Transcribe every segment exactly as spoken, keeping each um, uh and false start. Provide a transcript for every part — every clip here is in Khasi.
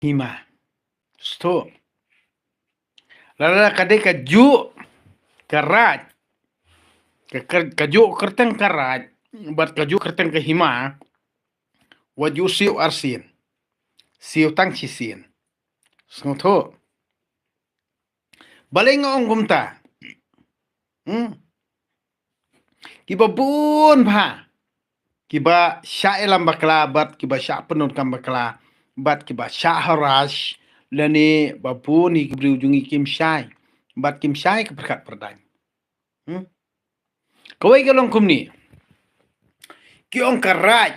hima. Sngewthuh. Lada ka dei kajuh ka raij, ka, ka, kajuh kyrteng ka raij bad kajuh kyrteng ka hima, wat ju siew arsien, siew tang shisien. Sngewthuh. Balei nga ong kumta? Hmm. Kiba bun bha kiba shah ïalam bakla bad kiba shah pyndonkam bakla bad kiba shah harass lane ba bun ïa ki briew jong ngi kim shai bad kim shai ka pyrkhat pyrdaiñ. Hmm? Kawei ka long kumne. Ki ong ka raij,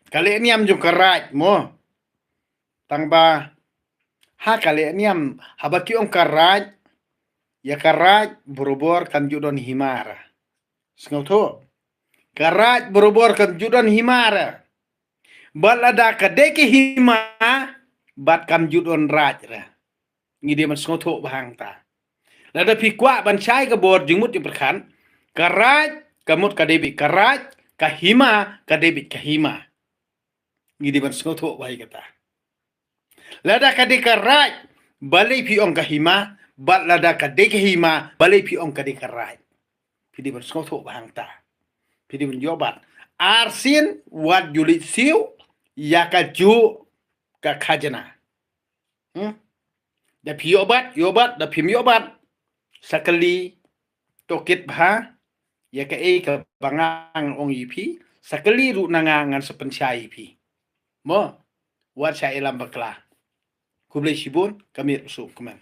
ka leh niam jong ka raij mo. Tang ba ha ka leh niam, haba ki ong ka raij, ïa ka raij barabor kam ju don hima re. Sngewthuh. Ka raij barabor kam ju don hima re. Bad lada ka dei ka hima bad kam ju don raij re. Ngi dei ban sngewthuh bha hangta. Lada phi kwah ban shai ka bor jingmut jingpyrkhat, ka raij ka mut ka dei beit ka raij, ka hima ka dei beit ka hima. Ngi dei ban sngewthuh bha ïa kata. Lada ka dei ka raij, balei phi ong ka hima, bad lada ka dei ka hima, balei phi ong ka dei ka raij. Phi dei ban sngewthuh bha hangta. Phi dei ban ïoh bat. Arsien wat ju leit siew ïa kajuh ka khajna. Hmm? Da phi ïoh bat, ïoh bat, da phim ïoh bat, sa kylli tohkit bha ïa kaei kaba nga ong ïa phi, sa kylli ruh na nga, ngan sa pynshai ïa phi. Mo, wat shah ïalam bakla. Khublei shibun, ka miet u suk kmen.